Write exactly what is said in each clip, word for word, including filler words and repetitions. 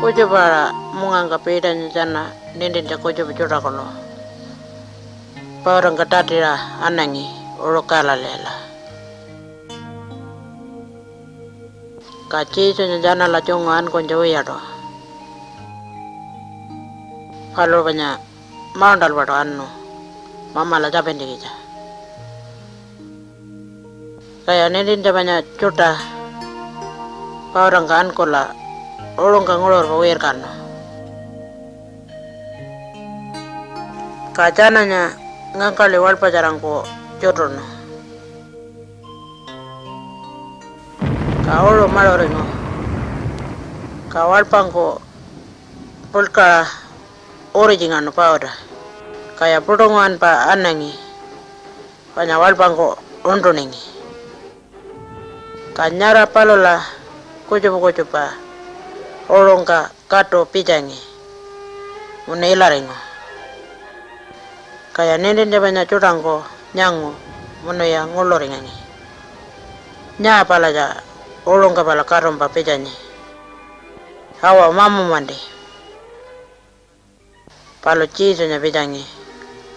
Kutjupa-aṟa mungangka Peternya tjana nintintja kutjupa tjuṯa kuḻu pautangka tatiṟa anangi uṟu Galileela. Ka Jesunya tjanala tjungu ankunytja wiyaṯu, paluṟu panya mauṉṯalpaṯu anu Mamala tjapintjikitja. Kaya nintintja panya tjuṯa pautangka ankula uṟungka nguṟurpa wirkanu. Ka tjananya ngangkaḻi waḻpatjarangku tjutuṉu. Ka uṟu maṟuringu. Ka waḻpangku puḻkaṟa uritjingaṉu pauta. Kaya puṯu nguwanpa anangi, panya waḻpangku uṉṯuningi. Ka nyara palula kutjupa kutjupa uṟungka katu pitjangi munu ilaringu. Kaya nintintja panya tjuṯangku nyangu munuya nguḻuringangi, "Nyaa palatja uṟungka pala katumpa pitjanyi? Awa, mamumanti." Palu Jesunya pitjangi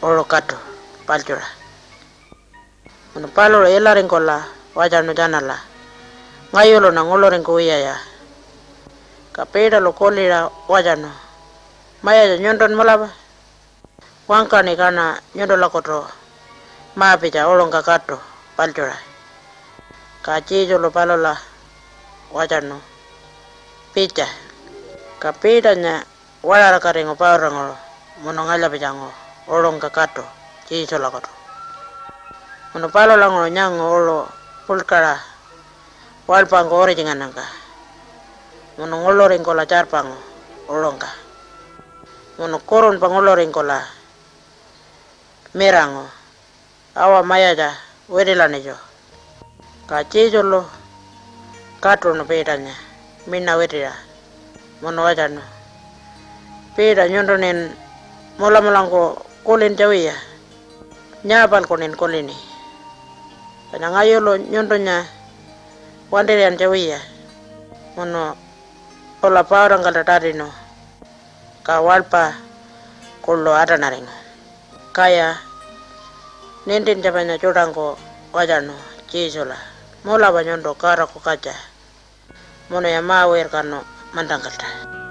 uṟu katu paḻtjuṟa. Munu paluṟu ilaringkula watjanu tjanala, "Ngayuluṉa nguḻuringkuwiyaya." Ka Peterlu kuliṟa watjanu, "Mayatja, nyuntun mulapa? Wangkaṉi kaṉa nyuntulakutu ma-pitja uṟungka katu paḻtjuṟa." Ka Jesulu palula watjanu, "Pitja." Ka Peternya waṟarakatingu pautanguṟu munu ngalya-pitjangu uṟungka katu Jesulakutu. Munu palulanguṟu nyangu uṟu puḻkaṟa waḻpangku uritjingannyangka, munu nguḻuringkula tjarpangu uṟungka, munu kurunpa nguḻuringkula mirangu, "Awa mayatja, witilaṉitju." Ka Jesulu katuṉu Peternya miṉa witiṟa munu watjanu, "Peter, nyuntuṉin mulamulangku kulintja wiya. Nyaapalukuṉin kulini? Panya ngayulu nyuntunya wantir'iyantja wiya munu pula pautangkalta tatinu, ka waḻpa kuḻu aṯaṉaringu." Kaya nintintja panya tjuṯangku watjanu Jesula, "Mulapa nyuntu Godaku Katja." Munuya ma-wirkanu mantangkalta.